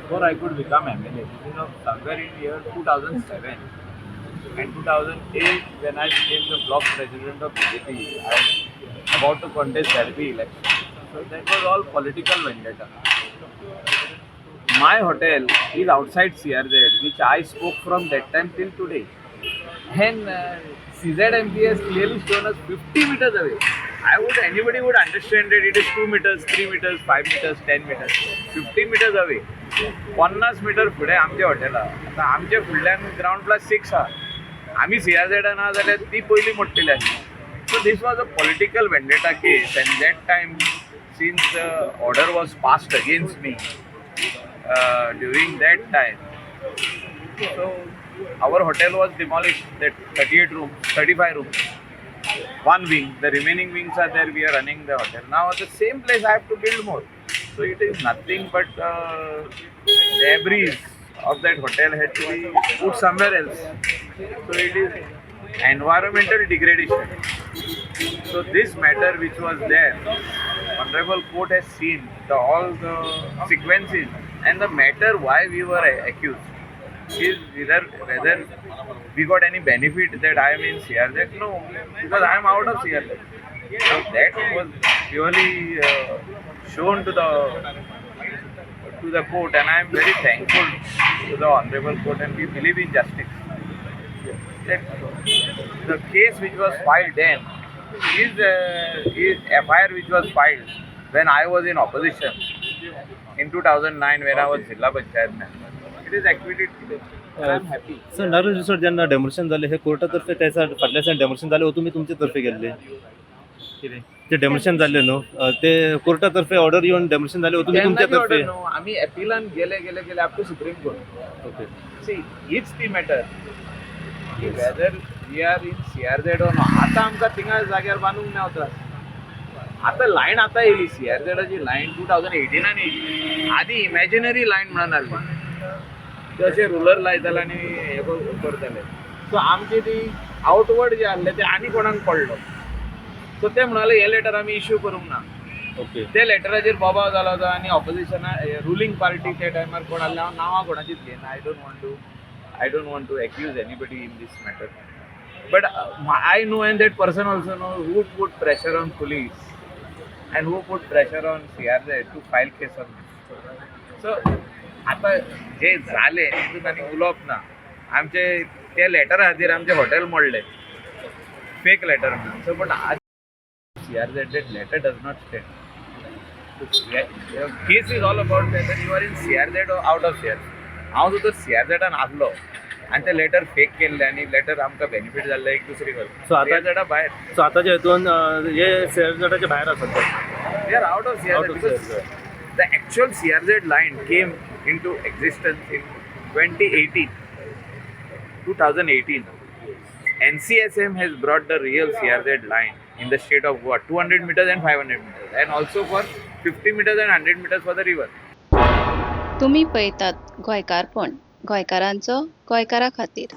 Before I could become MLA, this is of somewhere in year 2007 and 2008, when I became the block president of BJP, I was about to contest ZP election. So that was all political vendetta. My hotel is outside CRZ, which I spoke from that time till today. And CZMP has clearly shown us 50 meters away. I would anybody would understand that it is 2 meters, 3 meters, 5 meters, 10 meters, 50 meters away. 50 metre फुडें आमचें hotel आहा. आतां आमचे फुडल्यान ground plus six आहा. आमी सीआरझेडान आहा जाल्यार ती पयलीं मोडटली आसली. So this was a political vendetta case, and that time, since the order was passed against me during that time, so our hotel was demolished, that 38 rooms, 35 rooms, one wing, the remaining wings are there. We are running the hotel now at the same place. I have to build more. So it is nothing but debris of that hotel had to be put somewhere else. So it is environmental degradation. So this matter which was there, honorable court has seen the all the sequences and the matter why we were accused is whether we got any benefit that I am in CRZ? No, because I am out of CRZ. So that was purely shown to the court, and I am very thankful to the honorable court, and we believe in justice. That the case which was filed then is FIR which was filed when I was in opposition in 2009, when I was Zilla Panchayat member. It is acquitted today. And I am happy. Sir, Narul resort जेन्ना demolition जालें, हे Carta तर्फे त्याच्या फाटल्या side demolition जालें वो तुमी तुमचे तर्फे केल्ले? कितें? ते डेमोलिशन जाल्ले न्हू, ते कोर्टा तर्फे ऑर्डर येवन डेमोलिशन जालें वो तुमी तुमच्या तेन्ना तर्फे? Order न्हू, आमी एपिलान गेले गेले गेले up to Supreme Court. Okay. See, हीच ती matter, whether we are in CRZ or not. आतां आमकां थिंगा जाग्यार बांदूंक मेवता. आतां लायन आतां येयली, सीआरझेडाची लायन 2018न येयली. आदी इमॅजिनरी लायन म्हणून आसली. ते अशे रुलर लायताले आनी हे करताले. सो आमची ती आवटवर्ड जे आसले ते आनी कोणाक पडलो. सो ते म्हणाले, हे लेटर आमी इश्यू करूंक ना. ओके. ते लेटराचेर बोबाव जालो होतो आनी ऑपोजिशना रुलींग पार्टी त्या टायमार कोण आसले, हांव नांवां कोणाचीच घेयना. I don't want to accuse anybody in this matter, but I know and that person also know who put pressure on police and who put pressure on CRZ to file case on. So आतां जे जालें तितून आनी उलोवप ना. आमचे ते लेटरा खातीर आमचें हॉटेल मोडलें, फेक लेटर म्हणून. सो बट आज CRZ, that letter does not stand. Case is all about whether you are in CRZ or out of CRZ. हांव सुद्दां सीआरझेडान आसलो आनी ते लेटर फेक केल्ले आनी लेटर आमकां बेनिफीट जाल्लें, एक दुसरी गजाल. So आतां सीआरझेडा भायर. सो आतांच्या हितून हे सीआरझेडाच्या भायर आसात. We are out of Out CRZ of because CRZ. The actual CRZ line came into existence in 2018, 2018. NCSM has brought the real CRZ line in the state of Goa, 200 meters and 500 meters, and also for 50 meters and 100 meters for the river. तुमी पळयतात गोंयकारपण, गोंयकारांचो गोंयकारा खातीर.